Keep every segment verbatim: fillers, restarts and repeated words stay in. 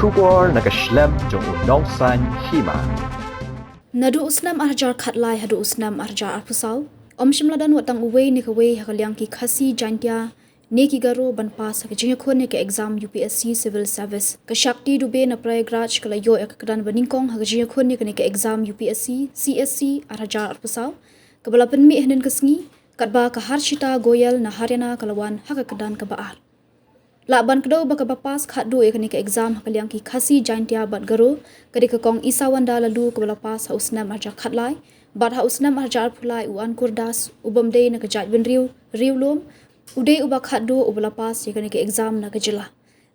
Khubor na ka shlem jong u Nongsaiñ Hima. Naduh u snem ar hajar khatlai haduh u snem ar hajar arphew saw, ym shym la don wat tang uwei ne kawei ha ka liang ki Khasi Jaiñtia ne ki Garo ban pass ha ka jingïakhun ïa ka exam U P S C Civil Service. Ka Shakti Dubey na Prayagraj ka la ïoh ïa ka kyrdan ba nyngkong ha ka jingïakhun ïa kane ka exam U P S C C S C ar hajar arphew saw, kaba la pynmih hynnin ka sngi, katba ka Harshita Goyal na Haryana ka la wan ha ka kyrdan kaba ar. Lah ban kdew ba kaba pass khatduh ïa kane ka exam ha ka liang ki Khasi Jaiñtia bad Garo ka dei ka Kong Isawanda Laloo kaba la pass ha u snem ar hajar khatlai, bad ha u snem ar hajar arphew lai u Ankur Das, u bym dei na ka jaitbynriew Riewlum, u dei uba khatduh uba la pass ïa kane ka exam na ka jylla.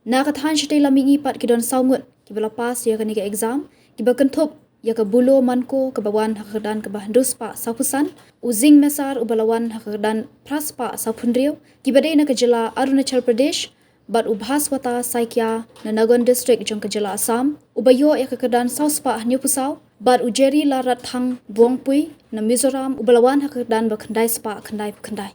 Na ka thaiñ shatei lam mihngi pat ki don saw ngut kiba la pass ïa kane ka exam, kiba kynthup ïa ka Bulo Manko kaba wan ha ka kyrdan kaba hynriew spah sawphew san, u Zing Mesar uba la wan ha ka kyrdan phra spah sawphew hynriew, kiba dei na ka jylla Arunachal Pradesh, bad u Bhaswata Saikia na Nagaon District jong ka jylla Assam, uba ïoh ïa ka kyrdan saw spah hynñiewphew saw, bad u Jerry Larratthang Bongpui na Mizoram uba la wan ha ka kyrdan ba khyndai spah khyndaiphew khyndai.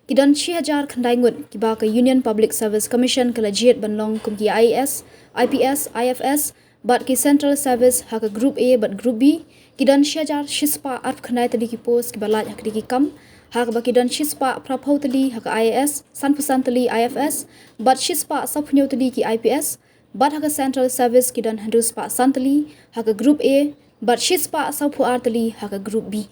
Ki don shi hajar khyndai ngut kiba ka Union Public Service Commission ka la jied ban long kum ki I A S, I P S, I F S, bad ki Central Service ha ka Group A bad Group B. Ki don shi hajar shi spah arphew khyndai tylli ki post kiba lait ha ki dei ki kam, ha kaba ki don shi spah phraphew tylli ha ka I A S, sanphew san tylli I F S, bad shi spah sawphew hynñiew tylli ki I P S, bad ha ka Central Service ki don hynriew spah san tylli ha ka Group A, bad shi spah sawphew ar tylli ha ka Group B.